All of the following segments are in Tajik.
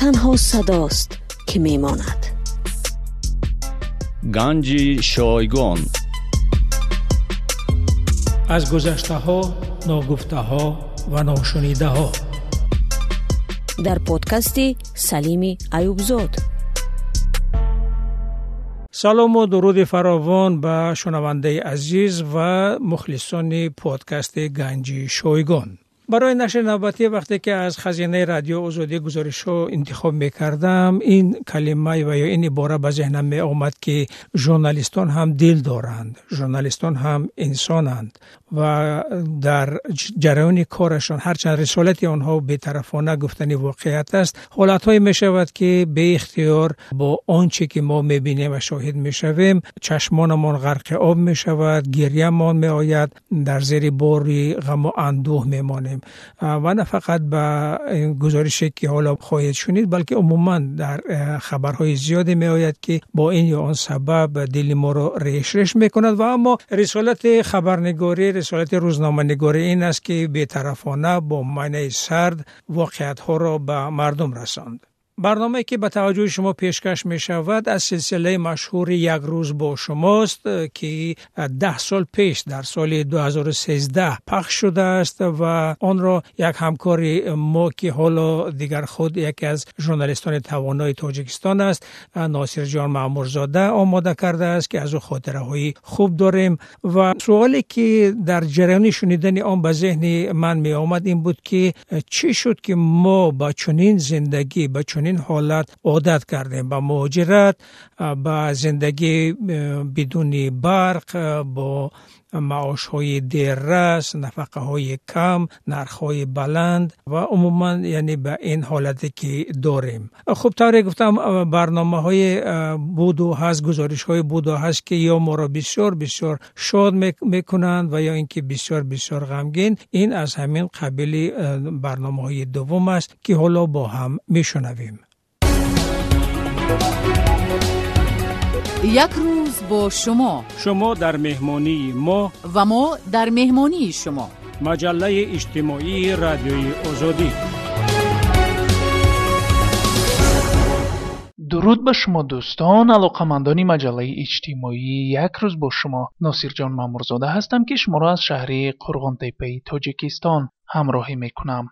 Танҳо садост, ки мемонад. Ганҷи шойгон. Аз гузаштаҳо, ногуфтаҳо ва ношунидаҳо. Дар подкасти Салими Аюбзод. Салому дуруди фаровон ба шунавандаи азиз ва мухлисони подкасти Ганҷи шойгон. Барои нашри навбатӣ вақте ки аз хазинаи радио Озодӣ гузоришҳо интихоб мекардам, ин калима ва ё ин ибора ба зеҳнам меомад, ки журналистон ҳам дил доранд, журналистон ҳам инсонанд ва дар ҷараёни корашон ҳарчанд рисолати онҳо бетарафона гуфтани воқеият аст, ҳолатҳое мешавад, ки беихтиёр бо он чӣ ки мо мебинем ва шоҳид мешавем, чашмонамон ғарқи об мешавад, гирьямон меояд, дар зери бори ғаму андӯҳ мемонем. Ва на фақат ба гузорише ки ҳоло хоҳед шунид, балки умуман дар хабарҳои зиёде меояд, ки бо ин ё он сабаб дили моро реш-реш мекунад. Ва аммо рисолати хабарнигорӣ, рисолати рӯзноманигорӣ ин аст, ки бетарафона бо маънаи сард воқеиятҳоро ба мардум расонд. Барномае ки ба таваҷҷӯҳи шумо пешкаш мешавад аз силсилаи машҳури Як рӯз бо шумост, ки 10 сол пеш дар соли 2013 пахш шудааст ва онро як ҳамкори мо, ки ҳоло дигар худ яке аз журналистони тавонои Тоҷикистон аст, Носирҷон Маъмурзода омода кардааст, ки аз ӯ хотираҳои хуб дорем. Ва суоле ки дар ҷараёни шунидани он ба зеҳни ман меомад ин буд, ки чӣ шуд, ки мо ба чунин зиндагӣ, ба чунин ҳолат одат кардем, ба муҳоҷират, ба зиндагӣ бидуни барқ, бо маошҳои деррас, нафақаҳои кам, нархҳои баланд ва умуман яъне ба ин ҳолате ки дорем. Хуб, тавре гуфтам, барномаҳои буду ҳаст, гузоришҳои буду ҳаст, ки ё моро бисёр бисёр шод мекунанд ва ё ин ки бисёр бисёр ғамгин. Ин аз ҳамин қабили барномаҳои дуввум аст, ки ҳоло бо ҳам мешунавем. Як рӯз бо шумо. Шумо дар меҳмонии мо ва мо дар меҳмонии шумо. Маҷаллаи иҷтимоии радиои Озодӣ. Дуруд ба шумо дӯстон, алоқамандони маҷаллаи иҷтимоии Як рӯз бо шумо. Носирҷон Маъмурзода ҳастам, ки шуморо аз шаҳри Қурғонтеппаи Тоҷикистон ҳамроҳӣ мекунам.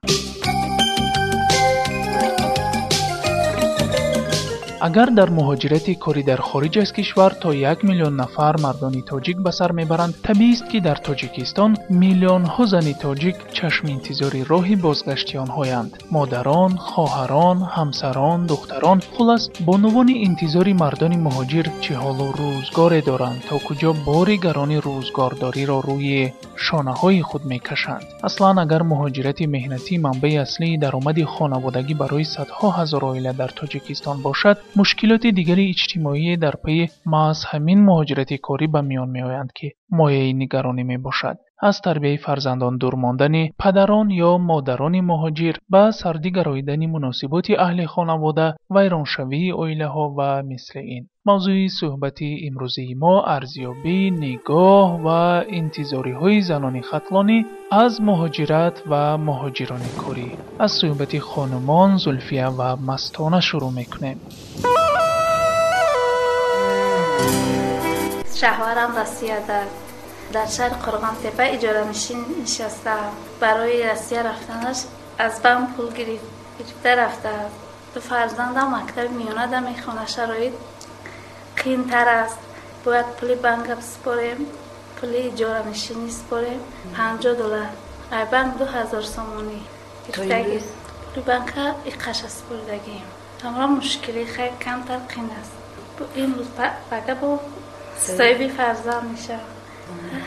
Агар дар муҳоҷирати корӣ дар хориҷ аз кишвар то 1 миллион нафар мардони тоҷик ба сар мебаранд, табиист, ки дар Тоҷикистон миллионҳо зани тоҷик чашми интизори роҳи бозгашти онҳоянд. Модарон, хоҳарон, ҳамсарон, духтарон, хулас бонувони интизори мардони муҳоҷир чӣ ҳолу рӯзгоре доранд, то куҷо бори гарони рӯзгордориро рӯи шонаҳои худ мекашанд. Аслан агар муҳоҷирати меҳнатӣ манбаи аслии даромади хонаводагӣ барои садҳо ҳазор оила дар Тоҷикистон бошад, мушкилоти дигари иҷтимоӣ дар пайи маҳз ҳамин муҳоҷирати корӣ ба миён меоянд, ки мояи нигаронӣ мебошад. Аз тарбияи фарзандон дур мондани падарон ё модарони муҳоҷир, ба сардӣ гароидани муносиботи аҳли хонавода, вайроншавии оилаҳо ва мисли ин. Мавзӯи суҳбати имрӯзии мо арзёбӣ, нигоҳ ва интизориҳои занони хатлонӣ аз муҳоҷират ва муҳоҷирони корӣ. Аз суҳбати хонумон Зулфия ва Мастона шурӯъ мекунем. Шаҳварам Россияда дар шаҳри Қурғонтеппа иҷоранишин нишастаам. Барои Россия рафтанаш аз банк пул гирифта рафтааст. Ду фарзандам мактаби миёнада мехонад, шароит қиинтар аст. Бояд пули банка супорем, пули иҷоранишинӣ супорем, $50. Ай банк 2000 сомонӣ гирифтагӣ. Пули банка иқаша супоридагӣ. Ҳамро мушкилӣ хеле камтар қиин аст. Имрӯз пага бо соҳиби фарзанд мешавам.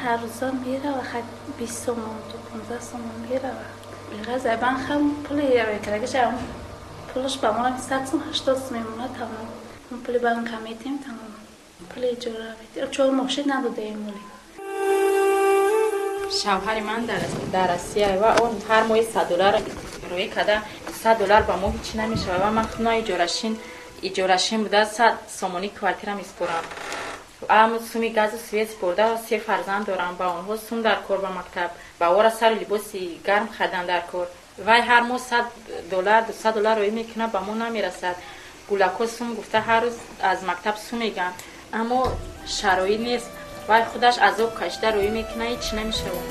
Ҳар рӯза мерава, хай 20 сомон то 15 сомон мерава. Беғараз ай банк ҳам пули роякардагиш ҳам пулаш ба мо 100 сом, 80 сом мемонад, тамом. Пули банка метем, тамом. Пули иҷора метем. 4 моҳ шид надодаем моли. Шавҳари ман дар Россия ва он ҳар моҳи $100 роя карда, $100 ба мо ҳеҷ намешавад ва ман худам иҷорашин буда 100 сомонӣ квартира месупорам. Ам суми газу свет супорда, 3 фарзанд дорам, ба онҳо сум дар кор, ба мактаб, ба ора сару либоси гарм хардан дар кор. Вай ҳар моҳ $100, $200 роӣ мекунад, ба мо намерасад. Гулако сум гуфта ҳар рӯз аз мактаб сум мегӯянд, аммо шароит нест. Вай худаш азоб кашида роӣ мекунад, ҳеҷ намешавад.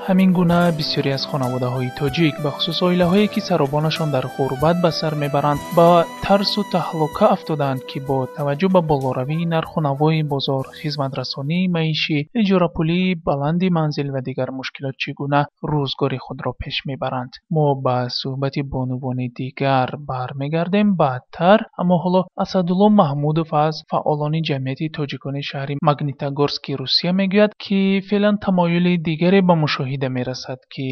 Ҳамин гуна бисёре аз хонаводаҳои тоҷик, бахусус оилаҳое ки саробонашон дар ғурбат ба сар мебаранд, ба тарсу таҳлука афтодаанд, ки бо таваҷҷӯҳ ба болоравии нарху навои бозор, хизматрасонии маишӣ, иҷорапулии баланди манзил ва дигар мушкилот чӣ гуна рӯзгори худро пеш мебаранд. Мо ба суҳбати бонувони дигар бармегардем баъдтар, аммо ҳоло Асадулло Маҳмудов аз фаъолони ҷамъияти тоҷикони шаҳри Магнитогорски Русия мегӯяд, ки феълан тамоюли дигаре ба мушоҳида мерасад, ки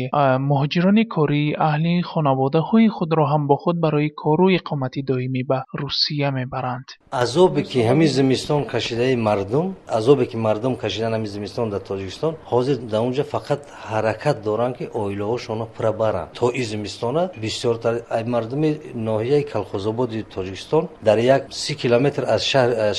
муҳоҷирони корӣ аҳли хонаводаҳои худро ҳам бо худ барои кору иқомати доимӣ ба Русия мебаранд. Азобе ки ҳамин зимистон кашидаи мардум, азобе ки мардум кашидан ҳамин зимистон дар Тоҷикистон, ҳозир дар онҷа фақат ҳаракат доранд, ки оилаҳошонро пура баранд. То ин зимистона бисёртар мардуми ноҳияи Колхозободи Тоҷикистон дар як 30 километр аз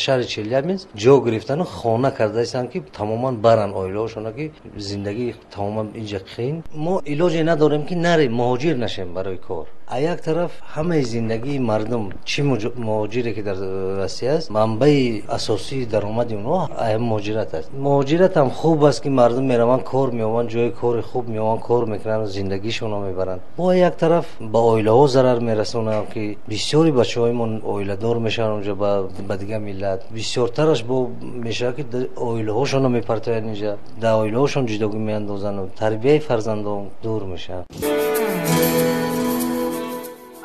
шаҳри Челябинск ҷо гирифтану хона кардаистанд, ки тамоман баранд оилаҳошонро, ки зиндагӣ тамоман инҷа қиин. Мо илоҷе надорем, ки нарем, муҳоҷир нашем барои кор. А як тараф ҳамаи зиндагии мардум, чӣ муҳоҷире ки дар Россия аст, манбаи асосии даромади онҳо муҳоҷират аст. Муҳоҷират ҳам хуб аст, ки мардум мераванд, кор меованд, ҷои кори хуб меованд, кор мекунанд, зиндагишонро мебаранд. Бо як тараф ба оилаҳо зарар мерасонанд, ки бисёри бачаҳои мо оиладор мешаванд онҷо ба дигар миллат. Бисёртараш бо мешавад, ки оилаҳошонро мепартоянд инҷа, дар оилаҳошон ҷудогӣ меандозанд, тарбияи фарзандон дур мешавад.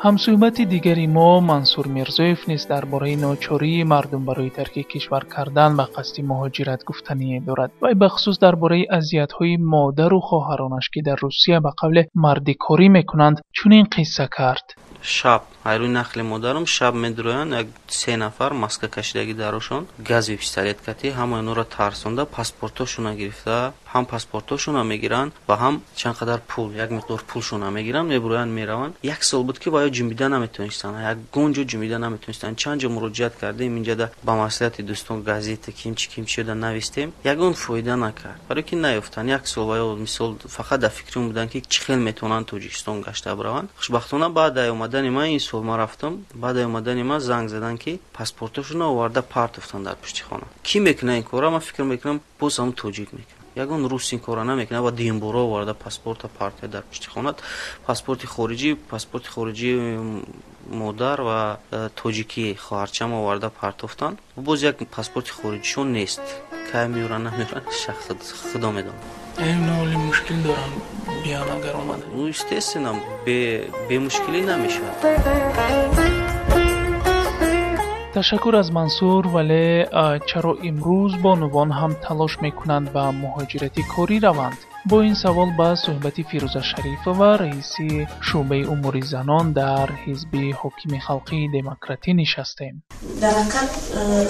Ҳамсӯҳбати дигари мо Мансур Мирзоев низ дар бораи ночории мардум барои тарки кишвар кардан ба қасди муҳоҷират гуфтание дорад. Вай бахусус дар бораи азиятҳои модару хоҳаронаш, ки дар Русия ба қавле мардикорӣ мекунанд, чунин қисса кард. Шаб ҳайрӯи нақли модарам шаб медуроянд, як се нафар маска кашидагӣ дарошон, гази пистолет кати ҳамаи онҳоро тарсонда, паспортошонро гирифта, ҳам паспортошонро мегиранд ва ҳам чанд қадар пул, як миқдор пулшонро мегиранд, мебуроянд, мераванд. Як сол буд, ки ва ё ҷунбида наметавонистанд, ягон ҷо ҷунбида наметавонистанд. Чанд ҷо муроҷиат кардем, инҷада ба маслиҳати дӯстон газета кимчи кимчида навистем, ягон фоида накард, барои ки наёфтанд. Як сол ва ё мисол фақат дар фикри он буданд, ки чӣ хел метавонанд Тоҷикистон гашта бираванд. Хушбахтона баъд ай омадани ман, ин сол ман рафтам, баъд ай омадани ман занг заданд, ки паспортошонро оварда партофтанд дар пушти хона. Кӣ мекунад ин корро? Ман фикр мекунам, боз ҳам тоҷик мекунад, ягон рус ин корро намекунад ва дуюмбора оварда паспорта партоя дар пушти хона. Паспорти хориҷӣ, паспорти хориҷии модар ва тоҷикии хоҳарчам оварда партофтанд. Боз як паспорти хориҷишон нест, кай меёранд, намеёранд, шахс худо медонад. Ноли мушкил дорам биён агар омада. Ну, естественно, бемушкилӣ намешавад. Ташаккур аз Мансур, вале чаро имрӯз бонувон ҳам талош мекунанд ба муҳоҷирати корӣ раванд? Бо ин савол ба суҳбати Фирӯза Шарифова, раиси шӯъбаи умури занон дар ҳизби ҳокими халқии демократӣ нишастем. Дар ҳақиқат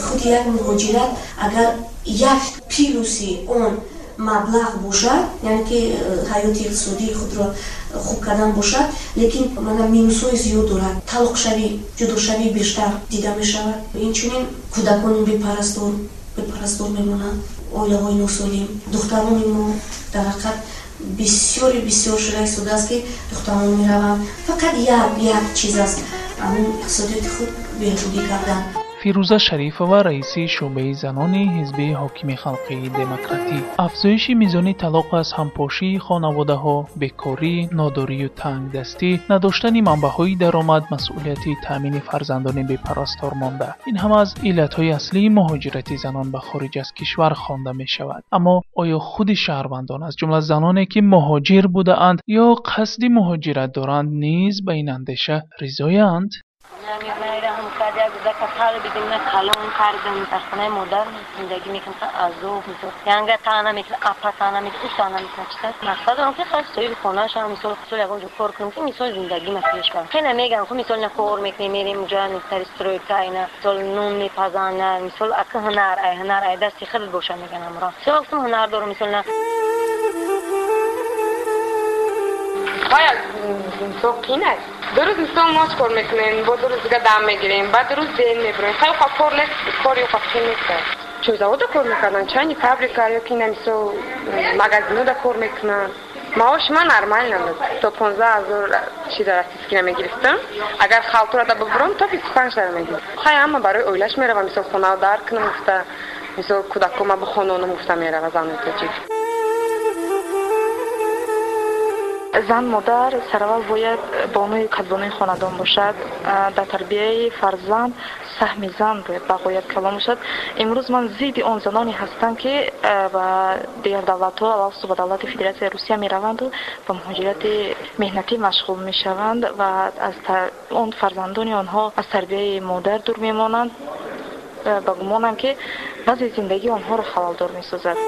худи як муҳоҷират агар як плюси он маблағ бошад, яъне ки ҳаёти иқтисодии худро хуб кардан бошад, лекин мана минусҳои зиёд дорад. Талоқшавӣ, ҷудошавӣ бештар дида мешавад. Инчунин кӯдакони бепарастор мемонанд, оилаҳои носолим. Духтарони мо дар ҳақиқат бисёри бисёр шуда истодааст, ки духтарон мераванд. Фақат як чиз аст, ҳамин иқтисодиёти худ беҳбудӣ кардан. Фирӯза Шарифова, раиси шӯъбаи занони ҳизби ҳокими халқии демократӣ. Афзоиши мизони талоқ аз ҳампошии хонаводаҳо, бекорӣ, нодорию тангдастӣ, надоштани манбаъҳои даромад, масъулияти таъмини фарзандони бепарастор монда, ин ҳама аз иллатҳои аслии муҳоҷирати занон ба хориҷ аз кишвар хонда мешавад. Аммо оё худи шаҳрвандон, аз ҷумла заноне ки муҳоҷир будаанд ё қасди муҳоҷират доранд, низ ба ин андеша ризоянд? Калон кардам, дар хонаи модар зиндагӣ мекунам, азоб, мисол янга таъна мекунам, апа таъна мекунам, ӯ таъна мекунам. Чита мақсад дорам, ки хай соҳиби хона шавам, мисол ягон ҷо кор кунам, ки мисол зиндагима пеш барам. Хеле мегӯям, хуб, мисол на кор мекунем, мерем уҷа сари стройка, ина мисол нун мепазанд, мисол ака ҳунар, ай ҳунар ай дасти худат боша, мегӯям ҳамроҳ. Мисол гуфтам, ҳунар дорам, мисол на. Бояд мисол қиин аст. Ду рӯз мисол мо кор мекунем, бо ду рӯз дига дам мегирем, баъд ду рӯз ден мебурем. Хеле қа кор нест, кори қа қиин нест. Чӯзавода кор мекарданд, чайни фабрика ё ки на мисол магазинода кор мекунанд. Маоши ман нормально буд, то 15 000 чиза российский на мегирифтам. Агар халтурада бубурам, то 25 тара мегирифтам. Хай, ҳама барои оилаш мерава, мисол, хона дар кунам гуфта, мисол, кӯдакома бихононам гуфта мерава зани тоҷик. Зан, модар сараввал бояд бонуи, кадбонуи хонадон бошад. Дар тарбияи фарзанд саҳми зан бояд бағоят калон бошад. Имрӯз ман зидди он заноне ҳастам, ки ба дигар давлатҳо, алахусус ба давлати Федератсияи Русия мераванду ба муҳоҷирати меҳнатӣ машғул мешаванд ва аз он фарзандони онҳо аз тарбияи модар дур мемонанд. Ба гумонам, ки вазъи зиндагии онҳоро халалдор месозад.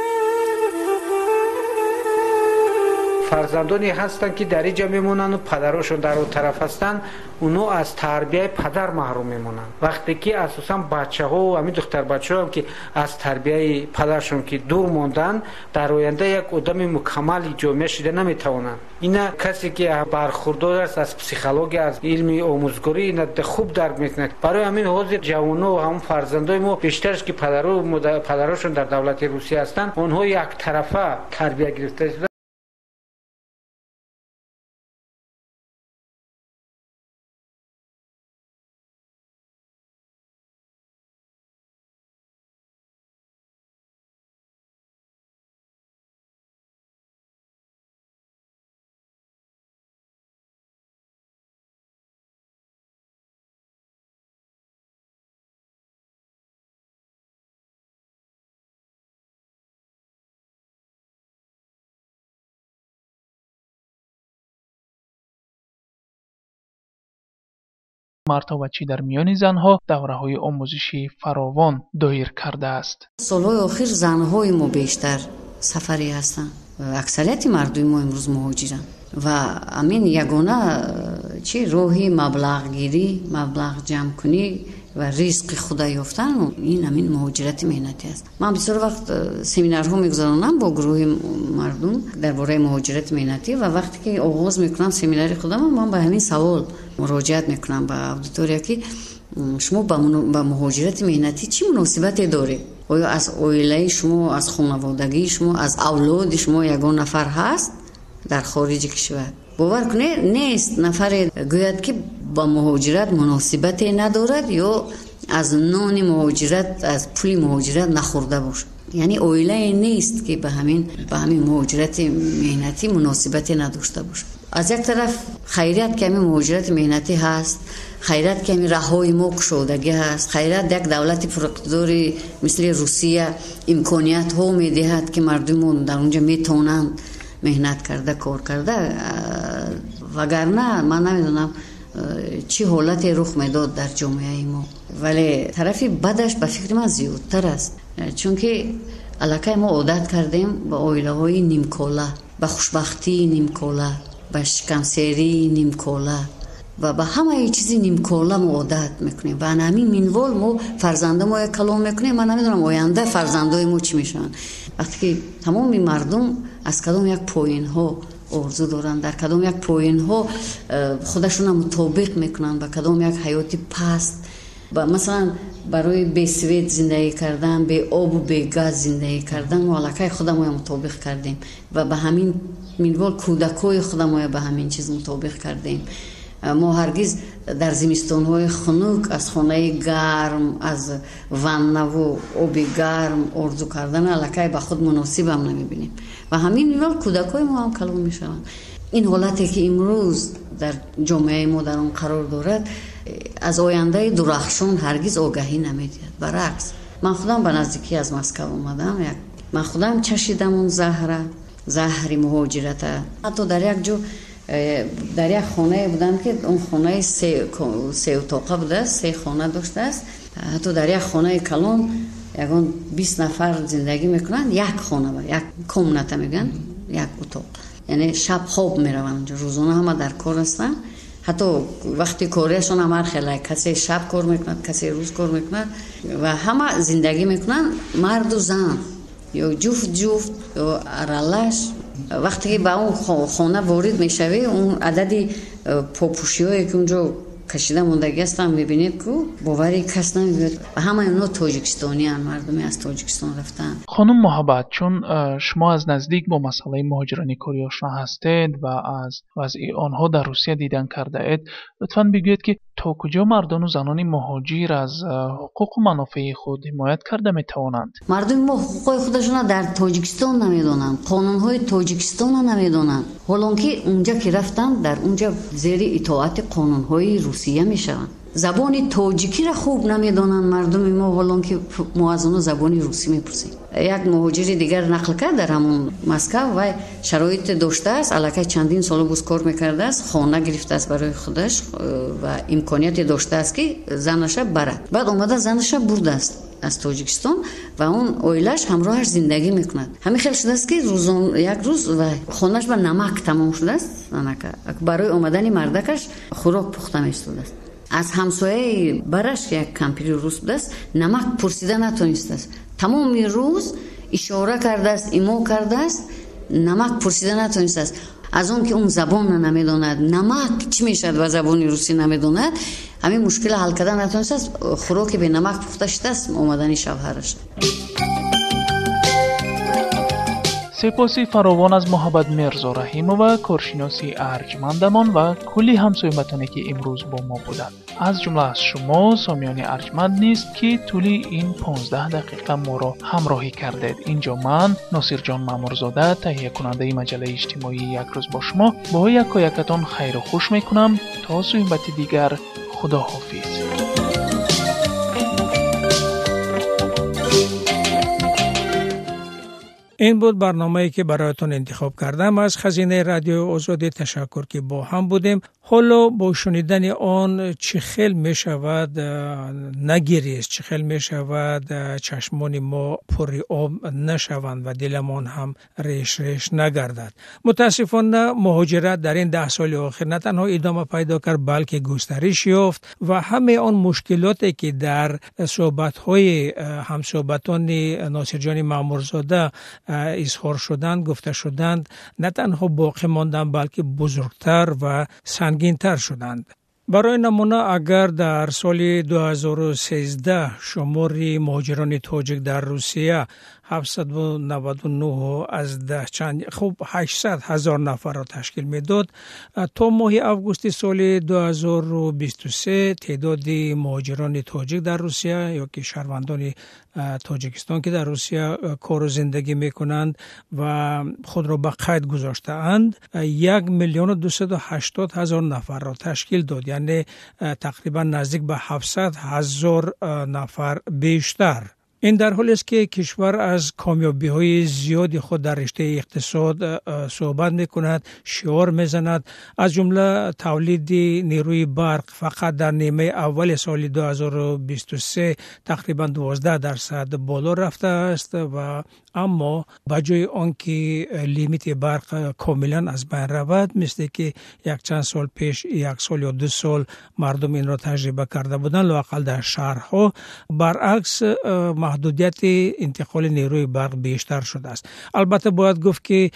Фарзандоне ҳастанд, ки дар инҷа мемонанду падарошон дар он тараф ҳастанд. Онҳо аз тарбияи падар маҳрум мемонанд. Вақте ки асосан бачаҳо, ҳамин духтарбачаҳоам, ки аз тарбияи падаршон ки дур монданд, дар оянда як одами мукаммали ҷомеа шида наметавонанд. Ина касе ки бархурдор аст аз психология, аз илми омӯзгорӣ, ина хуб дарк мекунад. Барои ҳамин ҳозир ҷавоно, ҳамон фарзандои мо бештараш, ки падарошон дар давлати Русия ҳастанд, онҳо яктарафа тарбия гирифта. Мардҳо ва чӣ дар миёни занҳо давраҳои омӯзишӣ фаровон доир кардааст. Солҳои охир занҳои мо бештар сафарӣ ҳастанд. Аксарияти мардуми мо имрӯз муҳоҷиранд ва ҳамин ягона чи роҳи маблағгирӣ, маблағ ҷамъкунӣ ва ризқи худа ёфтан ин ҳамин муҳоҷирати меҳнатӣ аст. Ман бисёр вақт семинарҳо мегузаронам бо гурӯҳи мардум дар бораи муҳоҷирати меҳнатӣ ва вақте ки оғоз мекунам семинари худам, ман ба ҳамин савол муроҷиат мекунам ба аудитория, ки шумо ба муҳоҷирати меҳнатӣ чӣ муносибате доред? Оё аз оилаи шумо, аз хонаводагии шумо, аз авлоди шумо ягон нафар ҳаст дар хориҷи кишвар? Бовар кунед, нест нафаре гӯяд, ки ба муҳоҷират муносибате надорад ё аз нони муҳоҷират, аз пули муҳоҷират нахӯрда бошад. Яъне оилае нест, ки ба ҳамин муҳоҷирати меҳнатӣ муносибате надошта бошад. Аз як тараф, хайрият, ки ҳамин муҳоҷирати меҳнатӣ ҳаст, хайрият, ки ҳамин раҳҳои мо кушодагӣ ҳаст, хайрият, як давлати пуриқтидори мисли Русия имкониятҳо медиҳад, ки мардуми мо дар онҷо метавонанд меҳнат карда, кор карда. Вагарна ман намедонам, чӣ ҳолате рух медод дар ҷомеаи мо. Вале тарафи бадаш, ба фикри ман, зиёдтар аст, чунки аллакай мо одат кардем ба оилаҳои нимкола, ба хушбахтии нимкола, ба шикамсерии нимкола ва ба ҳамаи чизи нимкола мо одат мекунем ва ана ҳамин минвол мо фарзандамоя калон мекунем. Ман намедонам, оянда фарзандои мо чӣ мешаванд, вақте ки тамоми мардум аз кадом як поинҳо орзу доранд, дар кадом як поинҳо худашонро мутобиқ мекунанд ба кадом як ҳаёти паст. Масалан, барои бе свет зиндагӣ кардан, бе обу бе газ зиндагӣ кардан мо аллакай худамоя мутобиқ кардем ва ба ҳамин минвол кӯдакҳои худамоя ба ҳамин чиз мутобиқ кардем. Мо ҳаргиз дар зимистонҳои хунук аз хонаи гарм, аз ваннаву оби гарм орзу кардан аллакай ба худ муносибам намебинем ва ҳамин минвол кӯдакҳои мо ҳам калон мешаванд. Ин ҳолате, ки имрӯз дар ҷомеаи мо дар он қарор дорад, аз ояндаи дурахшон ҳаргиз огаҳӣ намедиҳад. Баръакс, ман худам ба наздикӣ аз Москав омадам. Ман худам чашидам он заҳра, заҳри муҳоҷирата. Ҳатто дар як ҷо, дар як хонае будам, ки он хонаи сеутоқа будааст, се хона доштааст. Ҳатто дар як хонаи калон ягон 20 нафар зиндагӣ мекунанд, як хона, як комната мегӯянд, як утоқ. Яъне шаб хоб мераванд онҷо, рӯзона ҳама дар кор ҳастанд. Ҳатто вақти кориашон ҳам ҳар хела: касе шаб кор мекунад, касе рӯз кор мекунад ва ҳама зиндагӣ мекунанд, марду зан, ё ҷуфт ҷуфт, ё аралаш. Вақте ки ба он хона ворид мешавӣ, он адади попӯшиҳое, ки унҷо Кашида мондагӣ ҳастанд, мебинед, ку бовари кас намебиёд. Ҳамаи онҳо тоҷикистонианд, мардуме аз Тоҷикистон рафтаанд. Хонум Муҳаббат, чун шумо аз наздик бо масъалаи муҳоҷирони корӣ ошно ҳастед ва аз вазъи онҳо дар Русия дидан кардаед, лутфан бигӯед, ки то куҷо мардону занони муҳоҷир аз ҳуқуқу манофеи худ ҳимоят карда метавонанд? Мардуми мо ҳуқуқҳои худашонро дар Тоҷикистон намедонанд, қонунҳои Тоҷикистонро намедонанд. Ҳолон ки унҷа ки рафтанд, дар унҷа зери итоати қонунҳои Русия мешаванд. Забони тоҷикиро хуб намедонанд мардуми мо, ҳолон ки мо аз онҳо забони русӣ мепурсем. Як муҳоҷири дигар нақл кард, дар ҳамон Москав вай шароите доштааст, аллакай чандин соло буз кор мекардааст, хона гирифтааст барои худаш ва имконияте доштааст, ки занаша барад. Баъд омада занаша бурдааст аз Тоҷикистон ва он оилааш ҳамроҳаш зиндагӣ мекунад. Ҳамин хел шудааст, ки як рӯз ва хонааш ба намак тамом шудааст, барои омадани мардакаш хӯрок пухта меистодааст. Аз ҳамсояи бараш, як кампири рус будааст, намак пурсида натонистааст. Тамоми рӯз ишора кардааст, имо кардааст, намак пурсида натонистааст. Аз он ки он забонро намедонад, намак чӣ мешавад ба забони русӣ намедонад, ҳамин мушкилро ҳал карда натонистааст, хӯроки бенамак пухта шудааст омадани шавҳараш. Сипоси фаровон аз Муҳаббат Мирзо Раҳимова, коршиноси арҷмандамон ва кулли ҳамсӯҳбатоне, ки имрӯз бо мо буданд. Аз ҷумла аз шумо, сомиёни арҷманд низ, ки тӯли ин 15 дақиқа моро ҳамроҳӣ кардед. Инҷо ман, Носирҷон Маъмурзода, таҳиякунандаи маҷаллаи иҷтимоии «Як рӯз бо шумо», бо якоякатон хайру хуш мекунам. То суҳбати дигар, худоҳофиз. Ин буд барномае, ки бароятон интихоб кардам аз хазинаи Радиои Озодӣ. Ташаккур, ки бо ҳам будем. Ҳоло бо шунидани он чӣ хел мешавад нагирист, чӣ хел мешавад чашмони мо пури об нашаванд ва диламон ҳам реш реш нагардад. Мутаассифона, муҳоҷират дар ин 10 соли охир на танҳо идома пайдо кард, балки густариш ёфт ва ҳамаи он мушкилоте, ки дар суҳбатҳои ҳамсӯҳбатони Носирҷони Маъмурзода изҳор шуданд, гуфта шуданд, на танҳо боқӣ монданд, балки бузургтар ва сангинтар шуданд. Барои намуна, агар дар соли 2013 шумори муҳоҷирони тоҷик дар Русия 799 аз 10 чанд, хуб, 800 ҳазор нафарро ташкил медод, то моҳи августи соли 2023 теъдоди муҳоҷирони тоҷик дар Русия ё ки шаҳрвандони Тоҷикистон, ки дар Русия кору зиндагӣ мекунанд ва худро ба қайд гузоштаанд, 1 миллиону 280 ҳазор нафарро ташкил дод, яъне тақрибан наздик ба 700 ҳазор нафар бештар. Ин дар ҳолест, ки кишвар аз комёбиҳои зиёди худ дар риштаи иқтисод суҳбат мекунад, шиор мезанад. Аз ҷумла тавлиди нерӯи барқ фақат дар нимаи аввали соли 2023 тақрибан 12% боло рафтааст. Ва аммо ба ҷои он ки лимити барқ комилан аз байн равад, мисле ки якчанд сол пеш, як сол ё 2 сол мардум инро таҷриба карда буданд, лоақал дар шаҳрҳо, баръакс маҳдудияти интиқоли нерӯи барқ бештар шудааст. Албатта, бояд гуфт, ки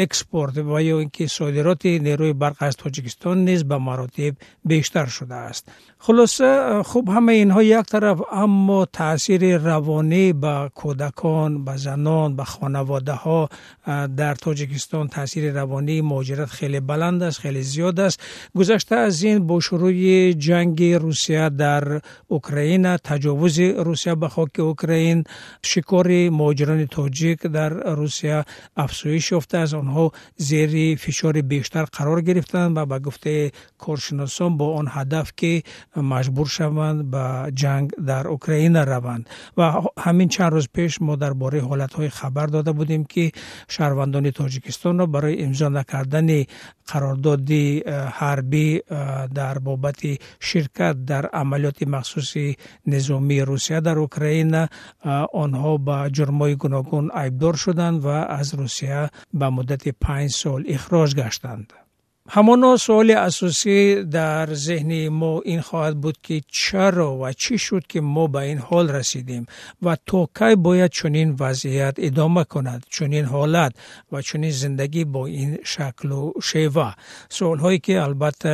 экспорт ва ё ин ки содироти нерӯи барқ аз Тоҷикистон низ ба маротиб бештар шудааст. Хулоса, хуб, ҳамаи инҳо як тараф, аммо таъсири равонӣ ба кӯдакон, ба занон, ба хонаводаҳо дар Тоҷикистон, таъсири равонии муҳоҷират хеле баланд аст, хеле зиёд аст. Гузашта аз ин, бо шурӯи ҷанги Русия дар Украина, таҷовузи Русия ба хоки Украин, шикори муҳоҷирони тоҷик дар Русия афзоиш ёфтааст. Онҳо зери фишори бештар қарор гирифтанд ва ба гуфтаи коршиносон бо он ҳадаф, ки маҷбур шаванд ба ҷанг дар Украина раванд. Ва ҳамин чанд рӯз пеш мо дар бораи ҳолатҳое хабар дода будем, ки шаҳрвандони Тоҷикистонро барои имзо накардани қарордоди ҳарбӣ дар бобати ширкат дар амалиёти махсуси низомии Русия дар Украина онҳо ба ҷурмҳои гуногун айбдор шуданд ва аз Русия ба муддати 5 сол ихроҷ гаштанд. Ҳамоно суоли асосӣ дар зеҳни мо ин хоҳад буд, ки чаро ва чӣ шуд, ки мо ба ин ҳол расидем ва то кай бояд чунин вазъият идома кунад, чунин ҳолат ва чунин зиндагӣ бо ин шаклу шева. Суолҳое ки албатта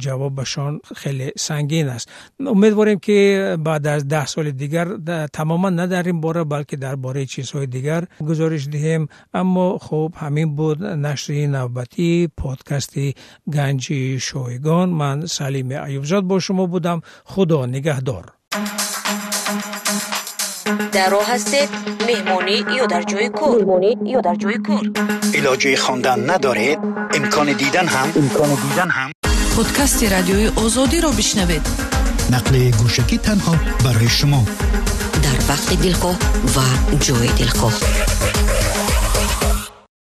ҷавобашон хеле сангин аст. Умедворем, ки баъд аз 10 соли дигар тамоман на дар ин бора, балки дар бораи чизҳои дигар гузориш диҳем. Аммо хуб, ҳамин буд нашри навбатии подкасти Ганҷи шойгон. Ман Салими Аюбзод бо шумо будам. Худо нигаҳдор. Дар роҳ ҳастед, меҳмонӣ ё дар ҷои кор, меҳмонӣ ё дар ҷои кор, илоҷи хондан надоред, имкони дидан ҳам, имкони дидан ҳам. Подкасти Радиои Озодиро бишнавед. Нақли гӯшакӣ танҳо барои шумо. Дар вақти дилхоҳ ва ҷои дилхоҳ.